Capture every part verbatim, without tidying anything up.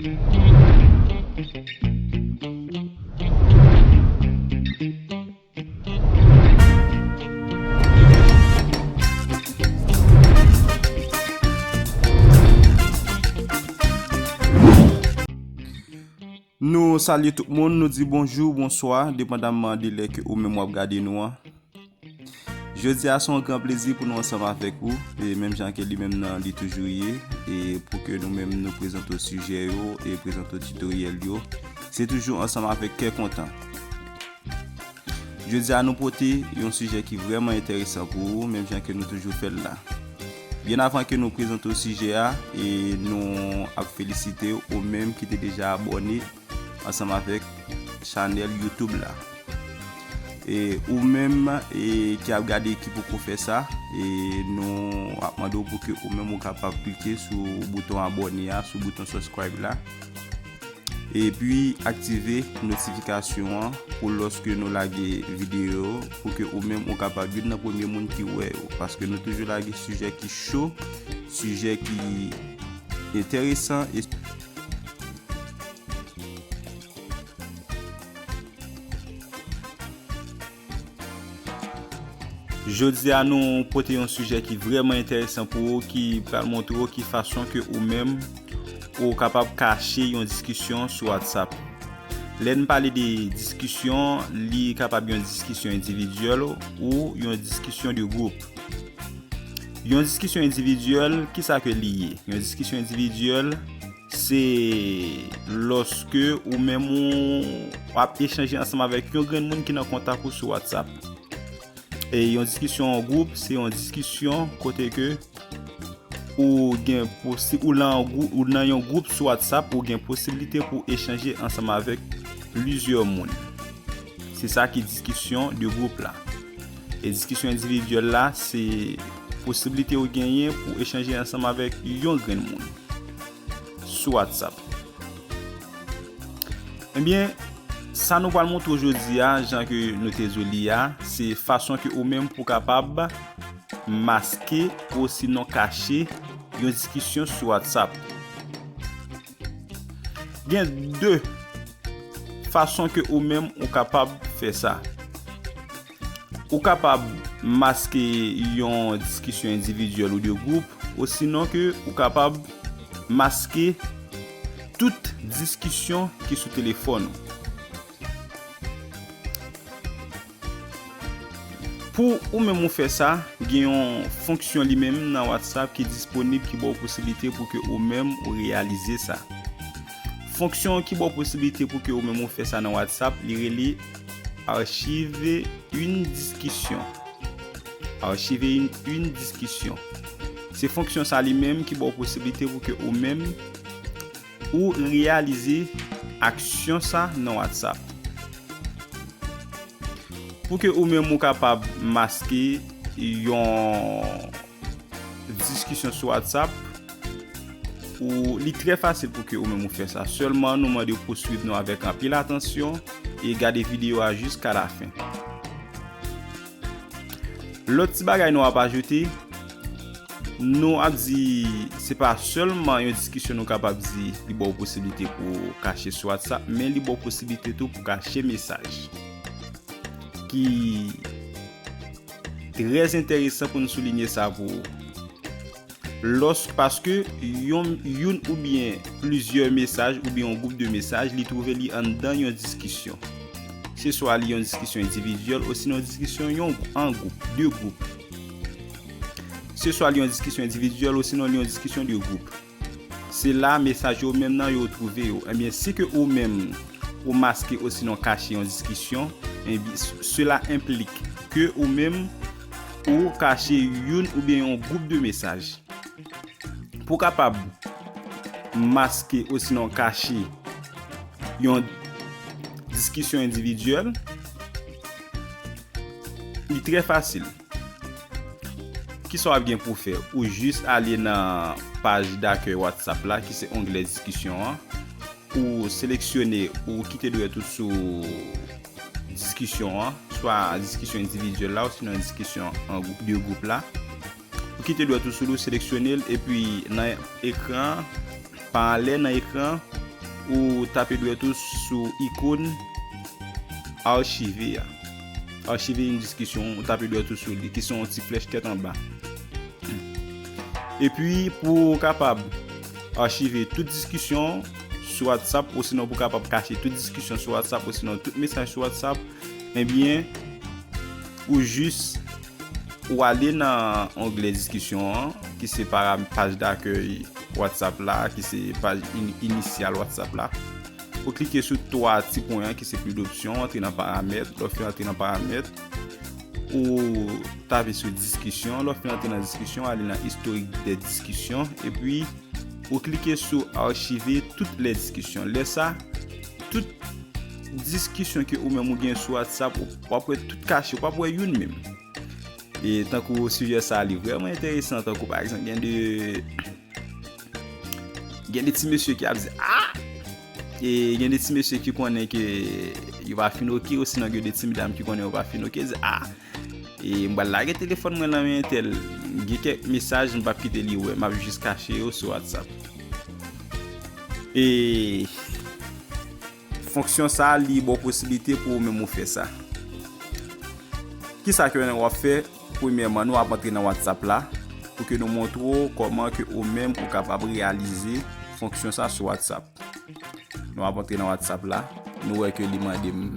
Nou salye tout moun, nou di bonjou, bonswa, depandamman de lè ke ou menm w ap gade nou an. Jodi a se yon gran plezi pou nou ansanm avèk ou, e menm jan ke li menm nan li toujou ye, e pou ke nou menm nou prezante w sijè yo, e prezante w titoryèl yo. Se toujou ansanm avèk kè kontan. Jodi a nou pote yon sijè ki vrèman enteresan pou ou, menm jan ke nou toujou fè l la. Byen avan ke nou prezante w sijè a, e nou ap felisite ou menm ki te deja abòne ansanm avèk chanèl YouTube la. E ou menm, e ki ap gade ki poko fè sa, e nou ap mande w pou ke ou menm ou kapab klike sou bouton abòne a, sou bouton subscribe la. Epi aktive notifikasyon an pou lòske nou lage videyo, pou ke ou menm ou kapab youn nan premye moun ki wè yo, paske nou toujou lage sijè ki cho, sijè ki enteresan. E jodi a nou pote yon sijè ki vrèman enteresan pou ou, ki pral montre w ki fason ke ou menm ou kapab kache yon diskisyon sou WhatsApp. Lè n pale de diskisyon, li kapab yon diskisyon endividyèl ou yon diskisyon de gwoup. Yon diskisyon endividyèl, kisa ke li ye? Yon diskisyon endividyèl, se lòske ou menm ou ap echanje ansanm avèk yon grenn moun ki nan kontak ou sou WhatsApp. E yon diskisyon an gwoup, se yon diskisyon kote ke ou gen posi-, ou nan yon gwou-, ou nan yon gwoup sou WhatsApp, ou gen posiblite pou echanje ansanm avèk plizyè moun. Se sa ki diskisyon de gwoup la. E diskisyon endividyèl la, se posiblite ou genyen pou echanje ansanm avèk yon grenn moun sou WhatsApp. Ebyen, sa nou pral montre w jodi a, jan ke nou te di w li a, se fason ke ou menm pou kapab maske osinon kache yon diskisyon sou WhatsApp. Gen de fason ke ou menm ou kapab fè sa. Ou kapab maske yon diskisyon endividyèl ou de gwoup, osinon ke ou kapab maske tout diskisyon ki sou telefòn ou. Pou ou menm ou fè sa, gen yon fonksyon li menm nan WhatsApp ki disponib, ki ba w posiblite pou ke ou menm ou reyalize sa. Fonksyon ki ba w posiblite pou ke ou menm ou fè sa nan WhatsApp, li rele archive une discussion. Archive une, une discussion. Se fonksyon sa li menm ki ba w posiblite pou ke ou menm ou reyalize aksyon sa nan WhatsApp. Pou ke ou menm ou kapab maske yon diskisyon sou WhatsApp, ou, li trè fasil pou ke ou menm ou fè sa. Sèlman nou mande w pou swiv nou avèk anpil atansyon e gade videyo a jiska lafen. Lòt ti bagay nou ap ajoute, nou ap di se pa sèlman yon diskisyon nou kapab di li ba w posiblite pou kache sou WhatsApp, men li ba w posiblite tou pou kache mesaj. Ki trè enteresan pou n soulinye sa pou ou. Lòs, paske yon, youn oubyen plizyè mesaj oubyen yon gwoup de mesaj, li twouve li anndan yon diskisyon. Se swa li yon diskisyon endividyèl osinon yon diskisyon yon, an gwoup, de gwoup. Se swa li yon diskisyon endividyèl osinon li yon diskisyon de gwoup. Se la mesaj yo menm nan yo twouve yo. Ebyen, si ke ou menm ou maske osinon kache yon diskisyon, ebyen, s-, sela enplik ke ou menm ou kache youn oubyen yon gwoup de mesaj. Pou w kapab maske osinon kache yon diskisyon endividyèl, li trè fasil. Kisa w ap gen pou w fè? Ou jis ale nan paj dakèy WhatsApp la, ki se onglè diskisyon an. Ou seleksyone, ou kite dwèt ou sou diskisyon an, swa diskisyon endividyèl la, osinon diskisyon an gwoup, de gwoup la. Ou kite dwèt ou sou li, ou seleksyone l, epi nan ekran, pa anlè nan ekran, ou tape dwèt ou sou ikòn achive a. Achive yon diskisyon, ou tape dwèt ou sou li, ki se yon ti flèch tèt anba. Epi, pou w kapab achive tout diskisyon sou WhatsApp, osinon pou w kapab kache tout diskisyon sou WhatsApp, osinon tout mesaj sou WhatsApp, ebyen, ou jis, ou ale nan onglè diskisyon an, ki se para-, paj dakèy WhatsApp la, ki se paj in-, inisyal WhatsApp la. Ou klike sou twa ti pwen an, ki se plis dopsyon, antre nan paramèt. Lè w fin antre nan paramèt, ou tape sou diskisyon. Lè w fin antre nan diskisyon, ale nan istorik dè diskisyon. Epi, ou klike sou achive tout lè diskisyon. Lè sa, tout diskisyon ke ou menm ou gen sou WhatsApp, ou, w ap wè tout kache, ou p ap wè youn menm. E tankou sijè sa a, li vrèman enteresan, tankou pa egzanp, gen de, gen de ti mesye ki ap di, ah! E gen de ti mesye ki konnen ke yo pa fin oke, osinon gen de ti medam ki konnen yo pa fin oke, di, ah! E m pral lage telefòn mwen nan men entèl, gen kèk mesaj m p ap kite li wè, m ap jis kache yo sou WhatsApp. E fonksyon sa a, li ba w posiblite pou ou menm ou fè sa. Kisa ke w ap fè? Premyèman, nou ap antre nan WhatsApp la pou ke nou montre w kòman ke ou menm ou kapab reyalize fonksyon sa sou WhatsApp. Nou ap antre nan WhatsApp la, nou wè ke li mande m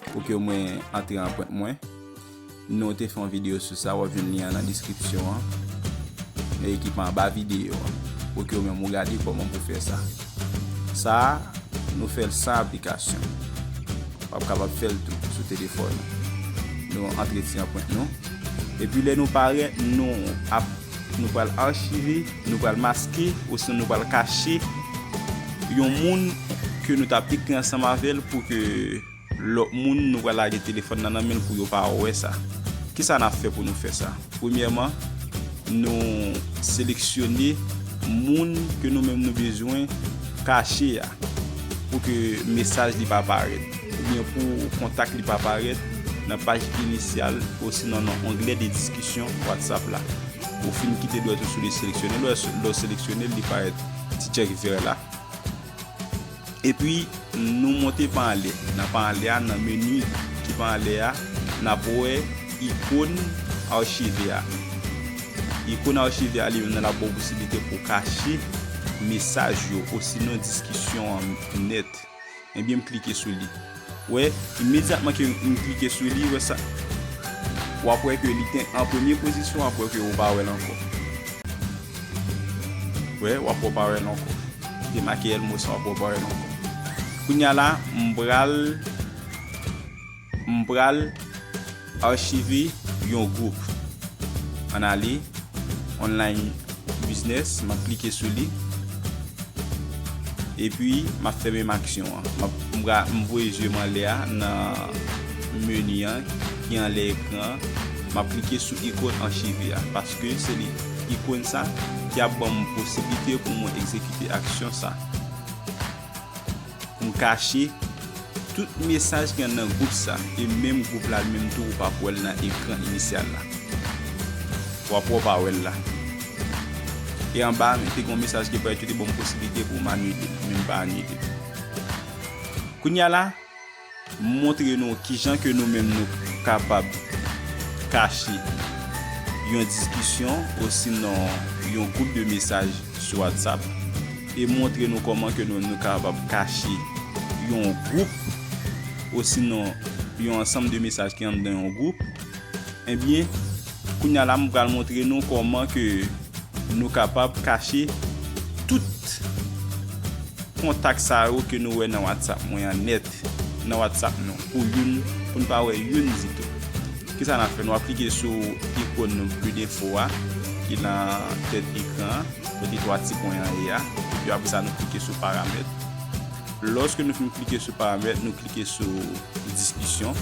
pou ke mwen antre anprent mwen. Nou te fè yon videyo sou sa, w ap jwenn lyen an nan deskripsyon an. E ki pa anba videyo an. Pou ke ou menm ou gade kòman pou fè sa. Sa a, nou fè l san aplikasyon. W ap kapab fè l tou sou telefòn ou. Nou antre ti anprent nou. Epi lè nou parèt, nou ap, nou pral achive, nou pral maske, osinon nou pral kache yon moun ke nou t ap ekri ansanm avè l pou ke lòt moun, nou pral lage telefòn nan nan men l pou yo pa wè sa. Kisa n ap fè pou nou fè sa? Premyèman, nou seleksyone moun ke nou menm nou bezwen kache a pou ke mesaj li pa parèt, oubyen pou kontak li pa parèt nan paj inisyal osinon nan onglè de diskisyon WhatsApp la. Ou fin kite dwèt ou sou li seleksyone, lè w seleksyone l, li parèt ti tchèk vè la. Epi, nou monte pa anlè. Nan pa anlè a, nan meni ki pa anlè a, n ap wè ikòn achive a. Ikòn achive a li menm nan l ap ba w posiblite pou w kache mesaj yo osinon diskisyon an nèt. Ebyen, m klike sou li. Wè, imedyatman ke m klike sou li, wè sa. W ap wè ke li te an premye pozisyon, w ap wè ke ou pa wè l ankò. Wè, w ap wè w pa wè l ankò. Li te make Elmo sa, w ap wè w pa wè l ankò. Kounye a la, m pral, m pral achive yon gwoup. Ann ale, online business, m ap klike sou li. Epi, m ap fè menm aksyon an. M ap, m pra-, m voye zye m anlè a nan meni an ki anlè ekran an. M ap klike sou ikòn achive a, paske se li, ikòn sa ki ap ban m posiblite pou mwen egzekite aksyon sa. Pou m kache tout mesaj ki anndan gwoup sa, e menm gwoup la li menm tou, ou p ap wè l nan ekran inisyal la. W ap wè w pa wè l la. E anba, men te gen yon mesaj ki parèt, yo te ban m posiblite pou m anile l, men m pa anile l. Kounye a la, m montre nou kijan ke nou menm nou kapab kache yon diskisyon osinon yon gwoup de mesaj sou WhatsApp e montre nou kòman ke nou, nou kapab kache yon gwoup osinon yon ansanm de mesaj ki anndan yon gwoup. Ebyen, kounye a la, m pral montre nou kòman ke nou kapab kache tout kontak sa yo ke nou wè nan WhatsApp mwen an nèt, nan WhatsApp nou, pou youn, pou n pa wè youn ditou. Kisa n ap fè? Nou ap klike sou ikòn nou, plis enfo a, ki nan tèt ekran an, kote twa ti pwen an ye a. Epi apre sa, nou klike sou paramèt. Lòske nou fin klike sou paramèt, nou klike sou diskisyon,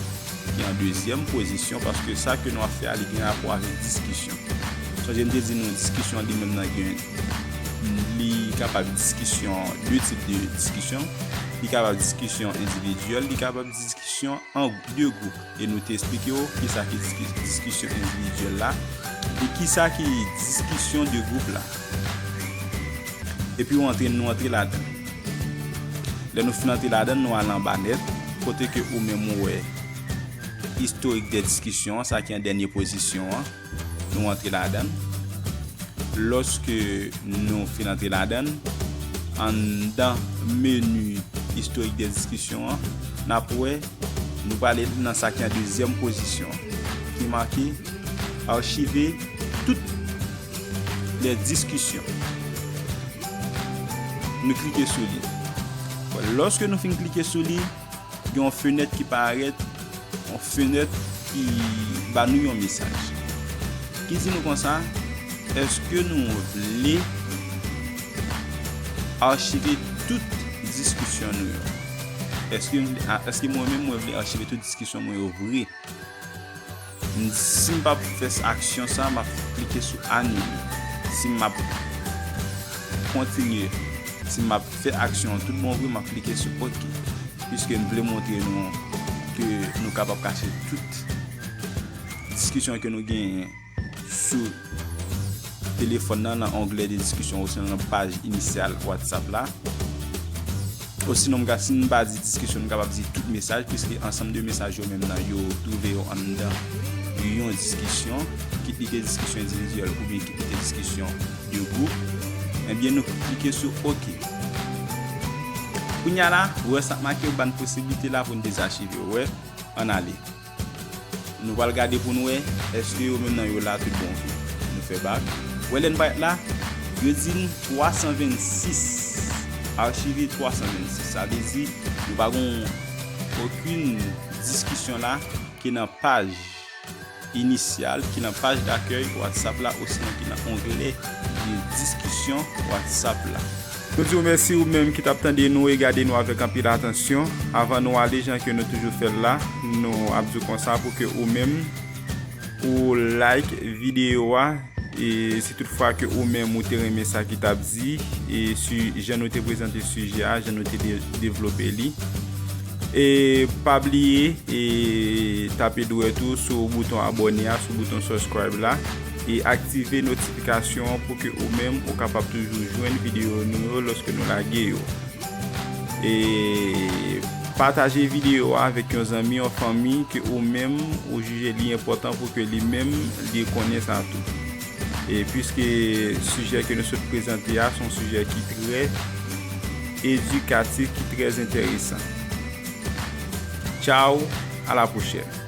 ki an dezyèm pozisyon, paske sa ke nou ap fè a, li gen rapò avèk diskisyon. Sonje m te di nou, diskisyon li menm nan gen, li kapab diskisyon, de tip de diskisyon. Li kapab diskisyon endividyèl, li kapab diskisyon an de gwoup. E nou te eksplike w kisa ki diski-, diskisyon endividyèl la, e kisa ki diskisyon de gwoup la. Epi w antre, nou antre ladan. Lè nou fin antre ladan l, nou al anba nèt, kote ke ou menm ou wè istorik de diskisyon an, sa ki an dènye pozisyon an, nou antre ladan l. Lòske nou fin antre ladan l, anndan meni istorik de diskisyon an, n ap wè nou prale nan sa ki an dezyèm pozisyon, ki make archiver toutes les discussions. Nou klike sou li. Lòske nou fin klike sou li, gen yon fenèt ki parèt, yon fenèt ki ba nou yon mesaj. Ki di nou konsa, èske nou vle achive tout diskisyon nou yo? Èske, èske mwen menm mwen vle achive tout diskisyon mwen yo vre? Si m p ap fè aksyon sa, m ap klike sou anile. Si m ap kontinye, si m ap fè aksyon an tout bon vre, m ap klike sou oke. Piske m vle montre nou ke nou kapab kache tout diskisyon ke nou genyen sou telefòn nan, nan onglè de diskisyon, osinon nan paj inisyal WhatsApp la. Osinon, m ka, si m pa di diskisyon, m kapab di tout mesaj, piske ansanm de mesaj yo menm nan, yo twouve yo anndan yon diskisyon, kit li te diskisyon endividyèl oubyen kit li te diskisyon de gwoup. Ebyen, nou klike sou oke. Kounye a la, ou wè sa k make yo ban posiblite la pou n dezachive yo. Wè, ann ale. Nou pral gade pou n wè èske yo menm nan yo la tout bon vre. Nou fè bak. Wè lè n parèt la, yo di n twa san vennsis. Achive twa san vennsis. Sa vle di, nou pa gen okenn diskisyon la ki nan paj inisyal, ki nan paj dakèy WhatsApp la, osinon ki nan onglè de diskisyon WhatsApp la. Nou di w mèsi ou menm ki t ap tande nou e gade nou avèk anpil atansyon. Avan nou ale, jan ke nou toujou fè l la, nou ap di w konsa pou ke ou menm ou like videyo a, e si tout fwa ke ou menm ou te renmen sa ki t ap di, e si jan nou te prezante sijè a, jan nou te de-, devlope li. E pa bliye, e tape dwèt ou sou bouton abòne a, sou bouton subscribe la, e aktive notifikasyon an pou ke ou menm ou kapab toujou jwenn videyo nou yo lòske nou lage yo. E pataje videyo a avèk yon zanmi, yon fanmi ke ou menm ou jije li enpòtan pou ke li menm li konnen sa tou. E piske sijè ke nou sot prezante a se yon sijè ki trè edikatif, ki trè enteresan. Tchao, a la pwochèn.